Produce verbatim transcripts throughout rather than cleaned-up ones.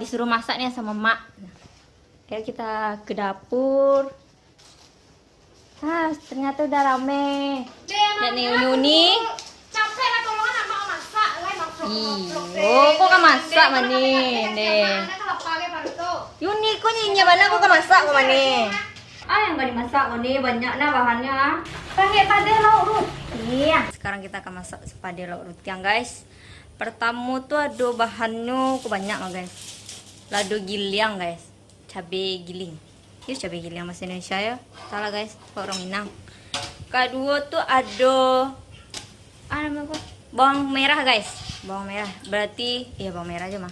Suruh masak ni sama mak. Oke, kita ke dapur. Ah, ternyata udah rame. Lihat nih, uni-uni. Capek lah, tolongan amak masak, lai mangkrok-mangkrok. Ih, oh, kok ka masak mani, deh. Uni, kok nyinyir bana, kok ka masak kok mani. Ah, yang gak dimasak kok ni, banyak nah bahannya. Pangek padeh lauk rutiang. Sekarang kita akan masak sepadeh lauk rutiang, guys. Pertamo tu ado bahannyo, kok banyak lah, guys. Lado giliang, guys. Cabe giling. Iyo, cabe giling bahasa Indonesia yo. Salah, guys, kok urang Minang. Kaduo tu ado, ah, namo apo? Bawang merah, guys. Bawang merah. Berarti, iyo, bawang merah aja mah.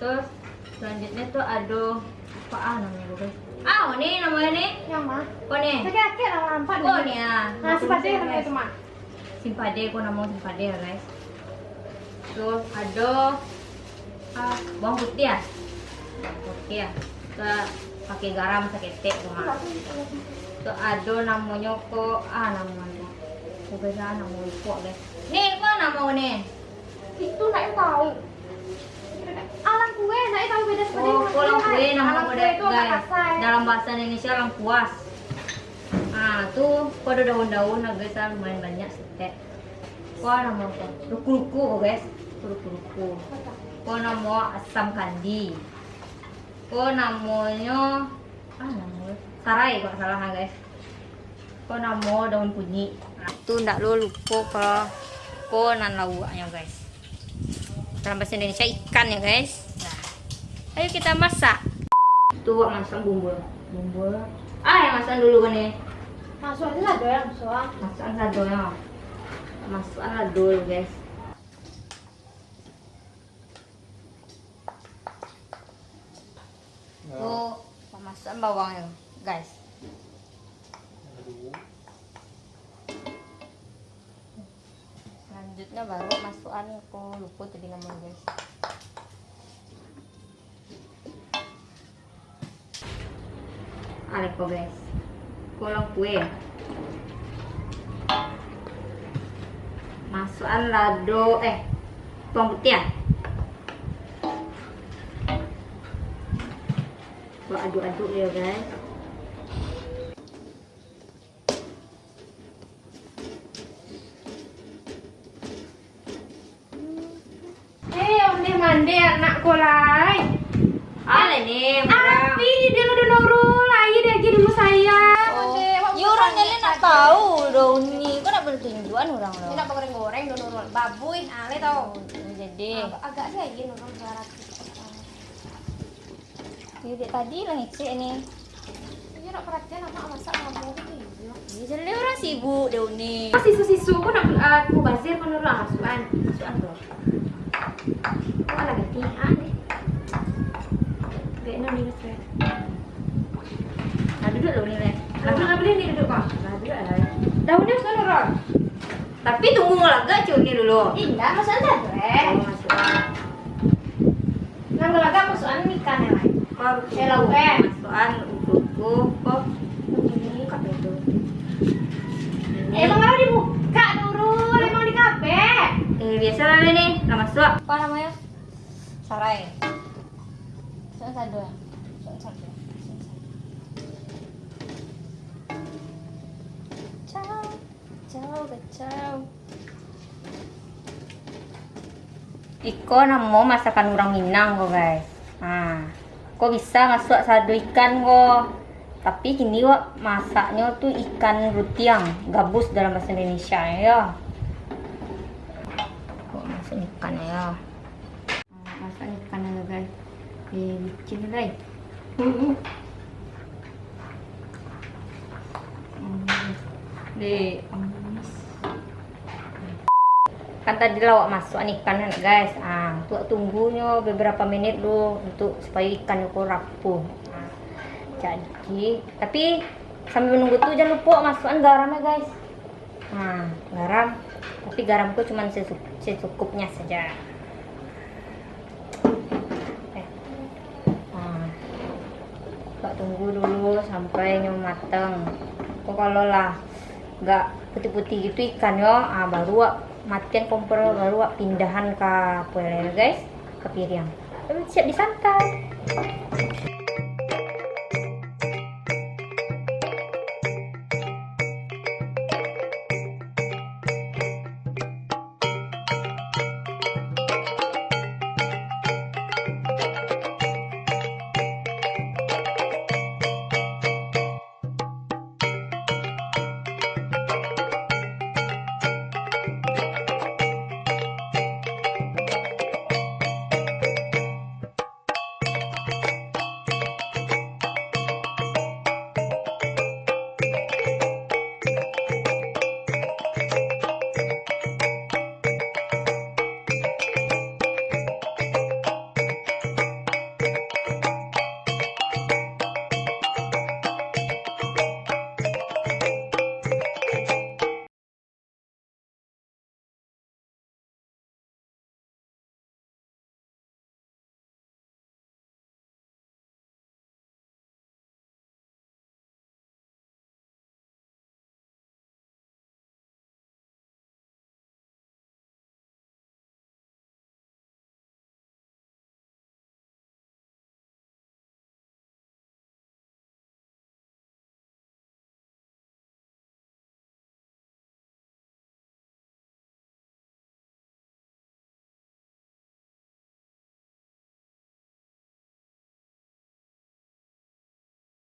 Terus, selanjutnya tu ado, apo ah namonyo, guys? Ah, ini namonyo ni. Yang mah? Ko ni. Sakit-sakit lah, nampak. Ko ni, ah. Nah, sepadeh namonyo tu mah. Simpade, ko namo simpade, guys. Terus ado, ah, bawang putih, ah. Bawang putih, ah. Kita pakai garam saketek ko mah. Terus ado namonyo ko, ah, namonyo ko. Ko beda namo lupo, guys. Ni, ko namo ni. Itu ndak tahu. Alang kue, ndak tahu beda sebenarnya. Oh, ko alang kue, namo alang kue, guys. Dalam bahasa Indonesia langkuas. Ah, tu, ko ado daun-daun lah, guys, ah, lumayan banyak setek. Ko namo ko? Ruku-ruku ko, guys. Ruku-ruku. Ko namo asam kandi. Ko namonyo, ah, namo sarai, kok ndak salah, ah, guys. Ko namo daun kunyik. Nah, tu ndak lo lupo ko, ko nan lauaknyo, guys. Dalam bahasa Indonesia ikan ya, guys. Nah, ayo kita masak. Tu buat masak bumbu. Bumbu. Ah, yang masak dulu kan ni. Masuk aja lah, doyang, soang. Masuk aja lah, doyang. Masuk aja lah dulu, guys. Tu pamasukan bawang yo, guys. Selanjutnya baru masukan ko, lupo tadi namonyo, guys. Aleko, guys. Ko alang kue. Masukan lado, eh, bawang putih, ah. Ko aduk-aduk yo, guys. Eh, ondeh mandeh anak ko lai. Alah ni, murah. Api di dia lo Nurul, lai dia lagi dulu sayang. Oh. Ondeh, wak yo, urang bukan ni nak tahu doh, Uni. Kau nak bertunjukan urang lo. Dia nak goreng-goreng doh Nurul. Babuih, aleh tau. Oh, jadi. Ah, agak sih lagi Nurul suara. Iyo, dek tadi lah ngecek ni. Iyo, nak perhatian amak masak kamu tu, iyo. Iyo, jadi urang sibuk deh, Uni. Sisu-sisu ko nak, ah, mubazir ko Nurul, masukan. Masukan tu. Ko alah ganti, ah, ni. Baik, no, ni, Nurul. Nah, duduk dulu, Uni, leh. Nah, duduk, boleh ni duduk, Bang? Nah, duduk lah. Daun ni masukan, Nurul. Tapi tunggu lagak cik Uni dulu. Indak, masukan tu, eh. Oh, masukan. Nang lagak masukan ikan yang lain. Kau harus eh, lauk, eh. Masukan untuk ko. Ini. Buka pintu. Ini. Emang kalau dibuka dulu, emang dikabek. Eh, biasa lah ni. Lah masuk. Apa namanya? Sarai. Masukan sado. Masukan sado. Masukan sado. Ciao. Kacau, kacau. Iko namo masakan urang Minang ko, guys. Ha, ko bisa masuak sado ikan ko. Tapi kini wak masaknyo tu ikan rutiang, gabus dalam bahasa Indonesia, yo. Ko masak ikan, yo. Masak ikan dulu, guys. Eh, licin, guys. Hmm. Dek, amis. Kan tadi lah awak masuk ikan kan, guys. Ah, tu tunggunyo beberapa menit dulu untuk supaya ikan tu rapuh. Ah, jadi, tapi sambil menunggu tu jangan lupa masukkan garam ya, guys. Nah, garam. Tapi garam tu cuman sesu-, secukupnya saja. Eh. Nah. Kita tunggu dulu sampai nyo matang. Kok kalau lah agak putih-putih gitu ikan yo, ah, baru wak matian kompor, baru wak pindahan ka apa ya, guys, ke piring. Siap disantap.